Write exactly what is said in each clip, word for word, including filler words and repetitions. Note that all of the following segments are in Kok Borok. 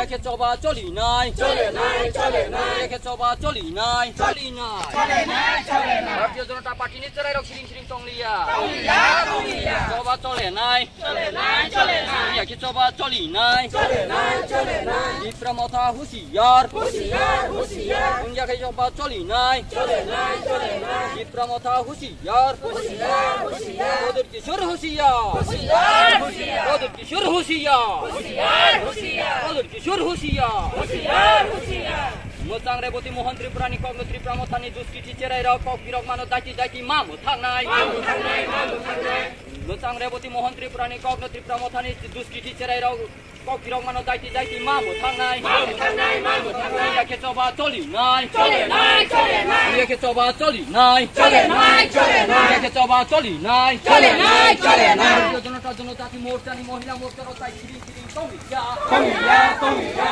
Yakhe choba cholinai. Cholinai, cholinai. Yakhe choba cholinai. Cholinai. Cholinai, cholinai. Bharatiya Janata Party ni chwrairok siring siring tongliya. Tongliya, tongliya. Choba cholenai. Cholenai, cholenai. Yakhe choba cholinai. Cholenai, cholenai. Tipra Motha husiar. Husiar, husiar. Yakhe choba cholinai. Cholenai, cholenai. Tipra Motha husiar. Husiar, husiar. Pradyut Kishore husiar. Husiar, husiar. Pradyut Kishore husiar. Husiar, husiar. Pradyut Kishore husiar. Husiar, husiar. Mwchang Reboti Mohan Tripura ni kokno Tipra Motha ni duskiti chwrairok kok birok mano daiti daiti ma mwthangnai. Ma mwthangnai, ma mwthangnai. Mwchang Reboti Mohan Tripura ni kokno Tipra Motha ni duskiti chwrairok kok birok mano daiti daiti ma mwthangnai. Ma mwthangnai, ma mwthangnai. Yakhe choba cholinai. Cholinai, cholinai. Yakhe choba cholinai. Cholinai, cholinai. Yakhe choba cholinai. Cholinai, cholinai. Janata Janajati Morcha ni Mohila Morcha rok tai siring siring tongliya. Tongliya, tongliya.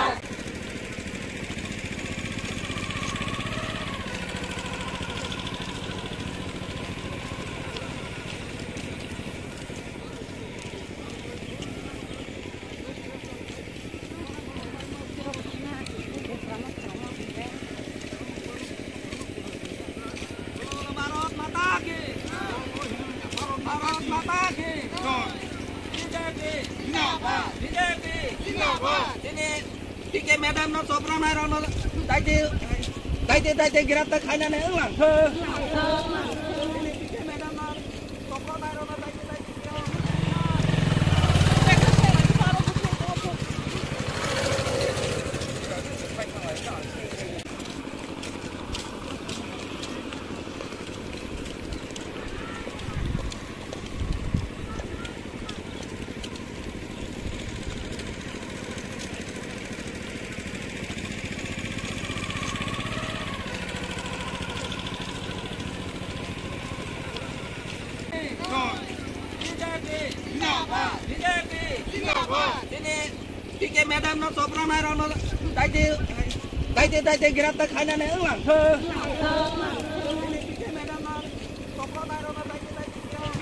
Bharat Mata ki! Bharat Mata ki! Jai! B J P! Zindabad! B J P! Zindabad! Chini P K madam no chopra nai rok no daite, daite, daite giraftar khainani wnglang khe. Chini P K madam no chopra nai rok no daite, daite giraftar. Zindabad! B J P! Zindabad! Chini P K madam no chopra nai rok no daite, daite, daite giraftar khainani wnglang khe. Chini P K madam no chopra nai rok no daite, daite giraftar.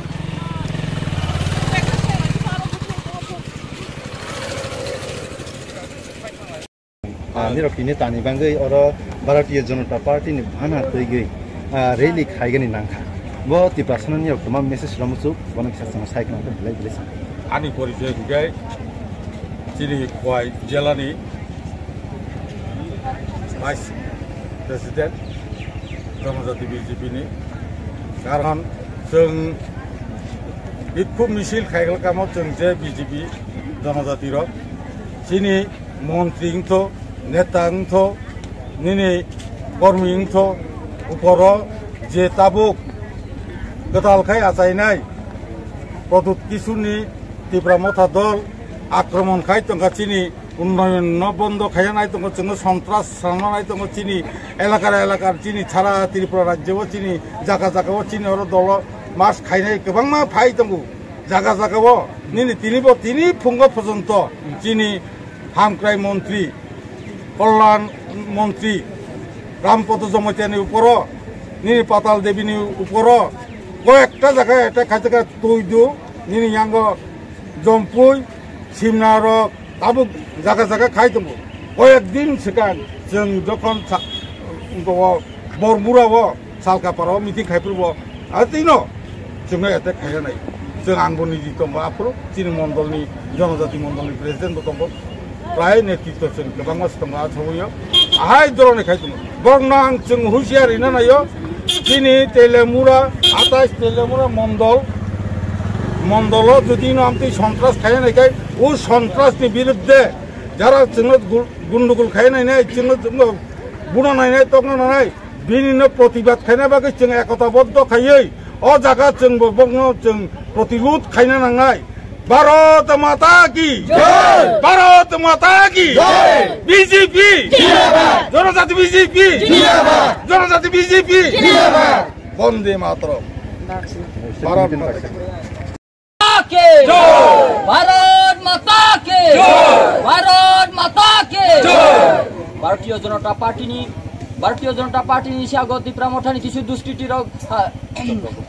Ah, nirok tini tani bangwi oro Bharatiya Janata Party ni bana twigwi, ah, rally khaigani nangkha. Bo Tiprasano nirok toma message romuchuk, bono kisa chwng sai khna belai belai sa. Ani porichoy hwnkhe chini Khowai jela ni Vice President Janajati B J P ni. Karon chwng bikhuk misil khaiglakamo chwng je B J P Janajati rok chini montri wngtho, neta wngtho, nini kormi wngtho, uporo je tabuk kwtal khai achainai Pradyut Kishoreni Tipra Motha dol akromon khai tongkha, chini unnoyon no bondo khaiya nai tongo, chwngno sontras sana nai tongo, chini elakar elakar chini sara Tripura rajyo o chini jaga jaga o chini oro dolo mas khainai kwbangma phai tongo jaga jaga o. Nini tini bo tini phungo pojonto chini hamkrai montri, kollan montri Rampada Jamatia ni uporo, nini Patal Devi ni uporo, koyekta jaga attack khaijak kha, Tuidu, nini yango Jompui, Simna rok, tabuk jaga jaga khai tongo. Koyek din swkang chwng jokhon sa-, bo-, Bormura o, Salkapara o meeting khai phuru bo, a tino chwngno attack khaina nai. Chwng ang bo niji tongo aphuru, chini mondol ni, Janajati mondol ni president bo tongo. Prai netritwo chwng kwbangma se tongo a sawi o. Ahai doroni khai tongo. Borok no ang chwng husiar rina naio. Chini Telemura, atais Telemura mondol, mondol o jodi no amtwi sontras khaina nai khai, o sontras ni biruddhe jara chwngno gu-, gundugul khaina nai, chwngno, chwngno buna nai nai, tokna nai nai. Bini no protibad khaina bagwi chwng ekota boddo khaiwi o jaga chwng bo bokno chwng protirod khaina nangnai. Bharat Mata ki! Jai! Bharat Mata ki! Jai! B J P! Zindabad! Janajati B J P! Zindabad! Janajati B J P! Zindabad! Bonde Mataram! Bharat Mata ki! Mata ki! Jai! Bharat Mata ki! Jai! Bharat Mata ki! Jai! Bharatiya Janata Party ni, Bharatiya Janata Party ni siago Tipra Motha ni kisu duskiti rok, ha,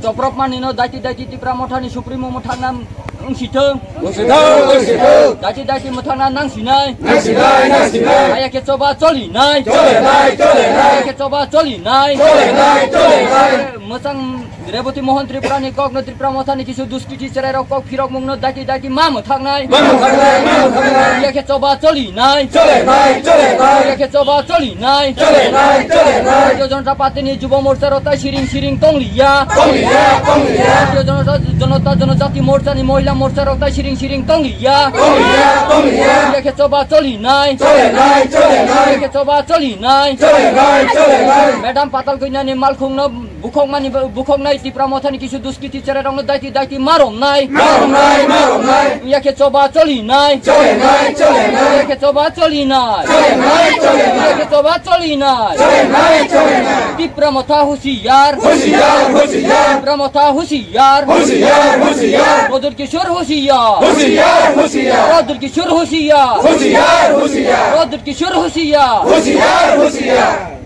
choprok mani no daiti daiti Tipra Motha ni Supremo Motha nam Nangsithung. Nangsithung, nangsithung. Daiti, daiti mwthangna nangsinai. Nangsinai, nangsinai. Aya khe choba cholinai. Cholinai, cholinai. Aya khe choba cholinai. Cholinai, cholinai. Mwchang Reboti Mohan Tripura ni kokno Tripura Mothani kisu duskiti cherairok kok phirok mungno daiti, daiti ma mwthangnai. Ma mwthangnai, ma mwthangnai. Aya khe choba cholinai. Cholinai, cholinai. Aya khe choba cholinai. Cholinai, cholinai. Bharatiya Janata Party ni Jubo Morcha rok tai siring siring tongliya. Tongliya, tongliya. Bharatiya Janata, Janata Janajati Morcha ni Mohila Morcha rok tai siring siring tongliya. Tongliya, tongliya. Aya khe choba cholinai. Cholinai, cholinai. Aya khe choba cholinai. Cholinai, cholinai. Madam Patal Kanya ni malkhung no bukhokmani, bukhoknai Tipra Mothani kisu duskiti cherairokno daiti, daiti maromnai. Maromnai, maromnai. Yakhe choba cholinai. Cholinai, cholinai. Yakhe choba cholinai. Cholinai, cholinai. Yakhe choba cholinai. Cholinai, cholinai. Tipra Motha husiar. Husiar, husiar. Tipra Motha husiar. Husiar, husiar. Pradyut Kishore husiar. Husiar, husiar. Pradyut Kishore husiar. Husiar, husiar. Pradyut Kishore husiar. Husiar, husiar.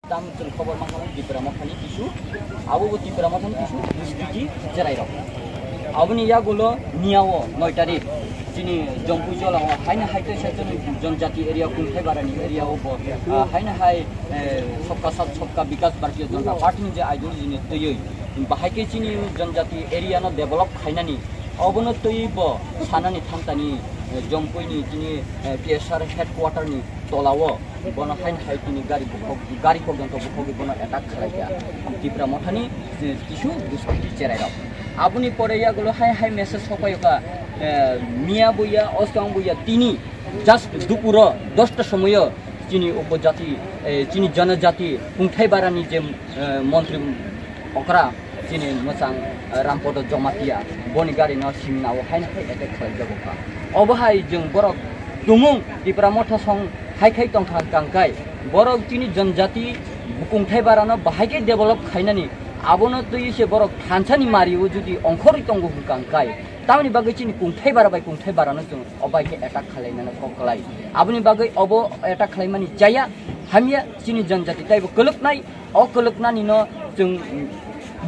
Tam chwng khobor mankha Tipra Mothani kisu, abo bo Tipra Mothani kisu duskiti cherairok. Aboni yagulo miyao noi tarik chini Jompui Jolao haino hai tei saichung Janjati area Kungthai Barani area o bo, ah, haino hai, eh, Sabka Saath Sabka Vikas Bharatiya Janata Party ni je ideology ni twiwi bahai khe chini Janjati area no develop khainani obono twiwi bo sanani thamtani, eh, Jompui ni chini, eh, P S R headquarter ni tolao bono haino hai tini gari bukhok, gari pokjong to bukhogwi bono attack khlaikha Tipra Mothani, eh, kisu duskiti cherairok. Aboni pore yagulo hai hai message sokphaikha, eh, miya buya, oswang buya tini just dupuro dosta somoyo chini upojati, eh, chini janajati Kungthai Barani je, eh, montri okra chini mwchang, eh, Rampodo Jomatia boni gari no simna o haino hai attack khlai jago kha. Obo hai jwng borok tumung Tipra Motha song hai khai tong kha kangkai borok chini janjati Kungthai Barano bahai khe develop khainani abono twi se borok thansani mari o judi ongkhorwi tongo hwn kangkai tamni bagwi chini Kungthai Bara bai Kungthai Barano chwng obai khe attack khlai nani kok klai. Aboni bagwi obo attack khlai mani chaya hamya chini janjati taibo kwlwknai. O kwlwknani no chwng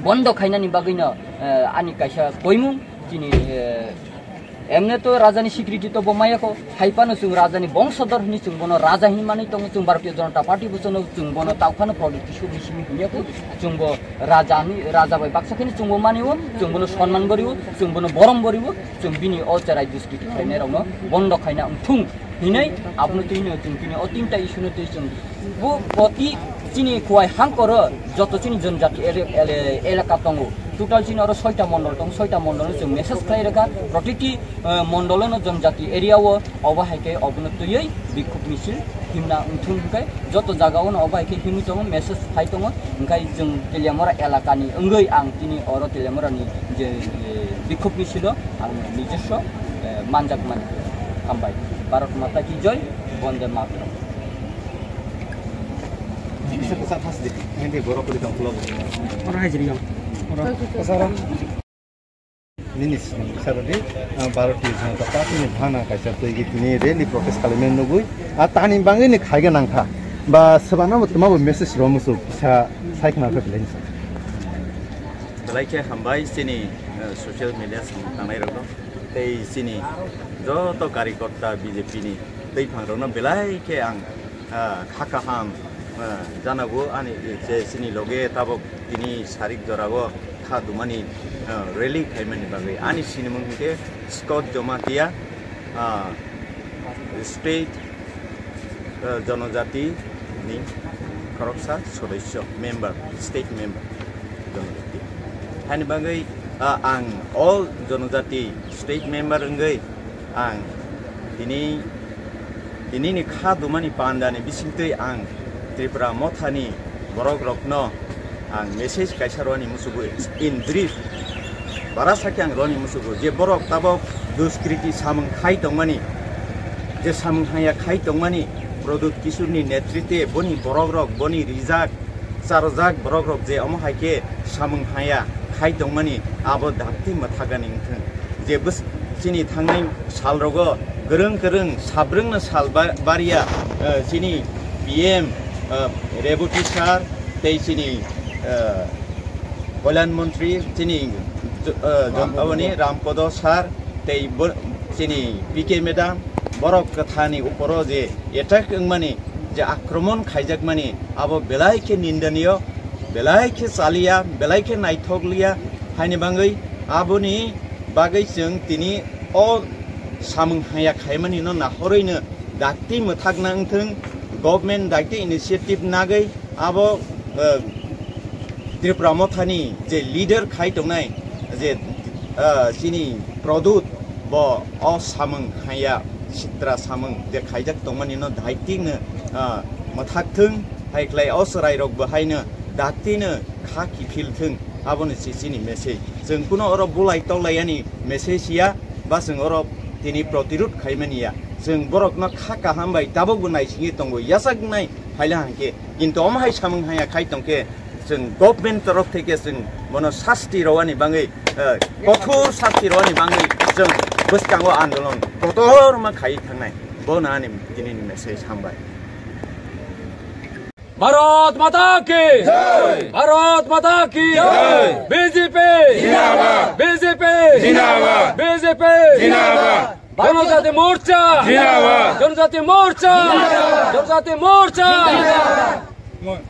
bondo khainani bagwi no, eh, ani kaisa koimung chini, eh, emne to raja ni security to bo maya kho, hai phano chwng raja ni bongsodor hwnwi chwng bono raja hwnwi manwi tongo, chwng Bharatiya Janata Party bo chwngno chwng bono tau phano Pradyut Kishore hwnwi simi hwnwi kho, chwng bo raja hwnwi, raja bai baksa kheno chwng bo mani o, chwng bono sonman bo rio, chwng bono borom bo rio, chwng bini o cherai duskiti khlainai rokno bondo khaina wngthung. Hinwi abono twi no chwng tini o tinta issue no twi chwng bo poti chini Khowai hangkoro joto chini janjati ele-, ele-, elaka tongo. Total chini oro soita mondol tongo, soita mondol no chwng message khlai rwkha. Protiti, eh, mondolo no janjati area o obo hai khe obono twiwi bikhuk misil himna wngthung hwnkhe joto jaga o no obo hai khe himwi tongo, message phai tongo. Hwnkhe chwng Teliamura elaka ni wngwi ang tini oro Teliamura ni je, eh, bikhuk misilo ang nijoswo, eh, manjak mani. Hambai. Bharat Mata ki Joy, Bonde Mataram. Kisa kisa thas di, hindi borok kuri tong pulo. Ora hai jiri yang. Ora. Kasara. Nini sini kisa rodi, ah, Bharatiya Janata Party ni bhana kaisa twi tini rally protest kalaimani nugwi, ah, tani bangwi ni khaiga nangkha. Ba swbano bo tma bo message ro musu kisa sai khna kha belai sa. Belai khe hambai chini, eh, social media samung tangnai rok. Tei chini joto karyakarta B J P ni twiphang rokno belai khe ang, ah, kha kaham, ah, janago ani je chini loge tabok tini sarik jorao kha dumani, ah, rally khaimani bagwi ani sinimung hinkhe Scott Jomatia, ah, state, ah, jonojati ni khoroksa sodosyo, member, state member, jonojati. Hani bagwi, ah, ang all jonojati state member wngwi ang tini, tini ni kha dumani pandani bisingtwi ang Tripura mothani borok rokno ang message kaisa rwani musugo, in brief, bara sakhe ang rwani musugo je borok tabok duskriti samung khai tongmani, je samung haya khai tongmani, Pradyut Kishoreni netritwe boni borok rok, boni rijak charwjak borok rok je omo hai khe samung haya khai tongmani abo dakti mwthagani wngthung. Je bwswk chini thangnai sal rogo kwrwng kwrwng sabrwngno sal ba-, bariya, eh, chini P M, eh, Reboti sir tei chini, eh, Kalyan Montri chini Jo-, eh, jo-, aboni Rampodo sir tei bo-, chini P K madam, borok kwthani uporo je attack wngmani, je akromon khaijakmani, abo belai khe nindaniyo, belai khe chaliya, belai khe naithokliya, haini bagwi aboni bagwi chwng tini o samung haya khaimani no nahorwi no dakti mwthakna wngthwng, government dakti initiative nagwi abo, eh, Tripura Mothani je leader khai tongnai, je, eh, chini Pradyut, bo o samung haya sitra samung je khaijak tongmani no dakti no, eh, mwthakthwng, hai khlai o chwrairok bo haino dakti no kha kiphil thwng, abo no se chini message. Chwng kuno oro bulai toklai yani message ya, ba chwng oro tini protirud khaimani ya. Chwng borok no kha kaham bai tabuk bo naisingwi tongo, yachak nai phaila hangkhe. Kintu omo hai samung haya khai tongkhe chwng government torof theke chwng bono sasti rwani bagwi, eh, kothor sasti rwani bagwi chwng bwskango andolon kotorma khai thangnai. Bo nani tini ni message hambai. Bharat মাতা কি জয়। ভারত মাতা কি জয়। বিজেপি জিন্দাবাদ। বিজেপি জিন্দাবাদ। বিজেপি জিন্দাবাদ। জনজাতি মোর্চা জিন্দাবাদ। জনজাতি মোর্চা জিন্দাবাদ। জনজাতি মোর্চা জিন্দাবাদ।